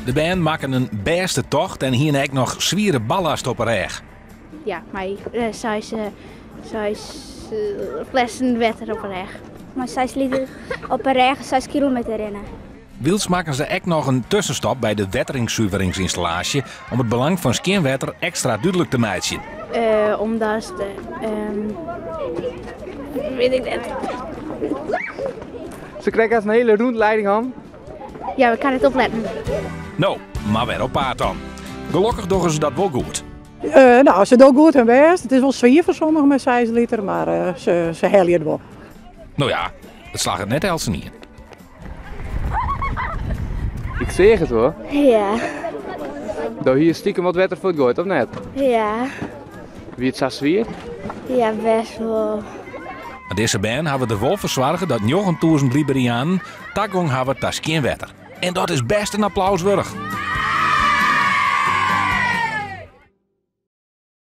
De bern makken in bêste tocht en hiene ek noch swiere ballast op 'e rêch. Ja, mei seis flessen wetter op 'e rêch. Mei 6 liter op 'e rêch 6 kilometer rinne. Wylst makken se ek noch in tuskenstop by de wetteringsuveringsynstallaasje om it belang fan skjin wetter ekstra dúdlik te meitsjen. Omdat de, wit ik net. Se krije in hiele rûnlieding han. Ja, we kan it opletten. No, mar wer op paad dan. Gelokkich dogge se dat wol goed. No, se dogge goed hun bêst. It is wol swier foar sommigen mei 6 liter, mar se helje it wol. No ja, it slagget net eltsenien. Ik seach it hoor. Ja. Do hiest stikem wat wetter fuortgoaid, of net? Ja. Wie it sa swier? Ja, bêst wol. Mar dizze bern hawwe der wol foar soarge dat 9000 Liberianen tagong hawwe ta skjin wetter. En dat is bêst in applaus wurdich.